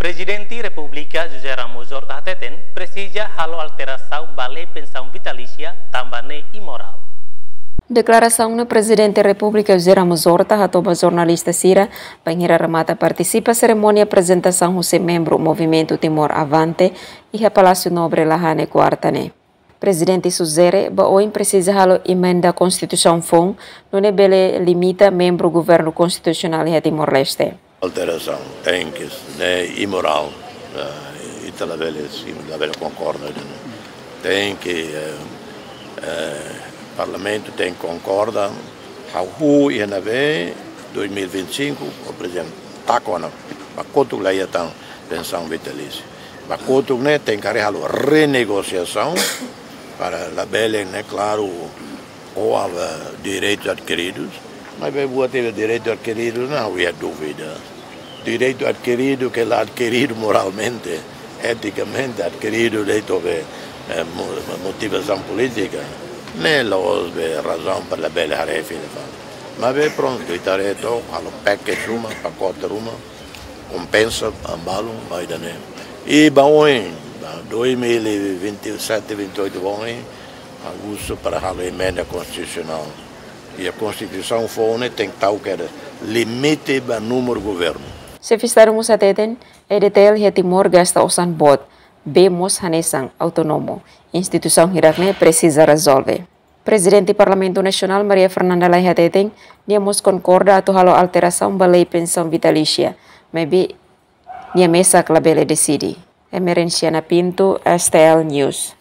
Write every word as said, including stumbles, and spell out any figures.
Prezidente Repúblika José Ramos Horta hateten presiza halo alterasaun ba lei pensaun vitalísia tanba ne'e imorál. Deklarasaun ne'e Prezidente Repúblika José Ramos Horta hato'o ba jornalista sira bainhira remata partisipa serimónia aprezentasaun husi membru Movimentu Timor Avante iha Palásiu Nobre Lahane, kuarta ne'e. Prezidente sujere ba oin presiza halo emenda Konstituisaun foun, nune'e bele limita membru Governu Konstitusionál iha Timor-Leste. Alterasaun, tenke, ne'e imorál, eh, ita labele, labele konkorda, ne'e. Tenke, eh, eh, Parlamentu tenke konkorda, hahú iha ne'ebé dois mil e vinte e cinco, o prezidente taka ona, ba kotuk lei atan pensaun vitalísia. Ba kotuk ne'e tenke halo renegosiasaun para labele, ne'e, klaru, ou halo direitus adkiridu, maibé buat ne'ebé direitu adkiridu ne'e ha'u iha dúvida. Direitu adkiridu ke la adkiridu moralmente, etikamente, adkiridu de'it ho, eh, mo-, motivasaun polítika, ne'e la'ós be razaun para labele haree fila fali. Maibé prontu, ita haree to'ok, halo package ruma, pakote ruma, kompensa ba balun, ba ida-ne'e. I ba oin, ba dois mil e vinte e sete, vinte e oito ba oin, ha'u husu para halo emenda konstitusionál. I Konstituisaun foun ne'e tenke tau kedas limite ba númeru governu. Xefe Estadu mós hateten, E D T L iha Timor gasta osan boot, bee mós hanesan, autónomu. Instituisaun hirak-ne'e presiza rezolve. Prezidente Parlamentu Nasionál Maria Fernanda Lay hateten, nia mós konkorda atu halo alterasaun ba lei pensaun vitalísia, maibé nia mesak labele deside. Emerenciana Pinto, S T L News.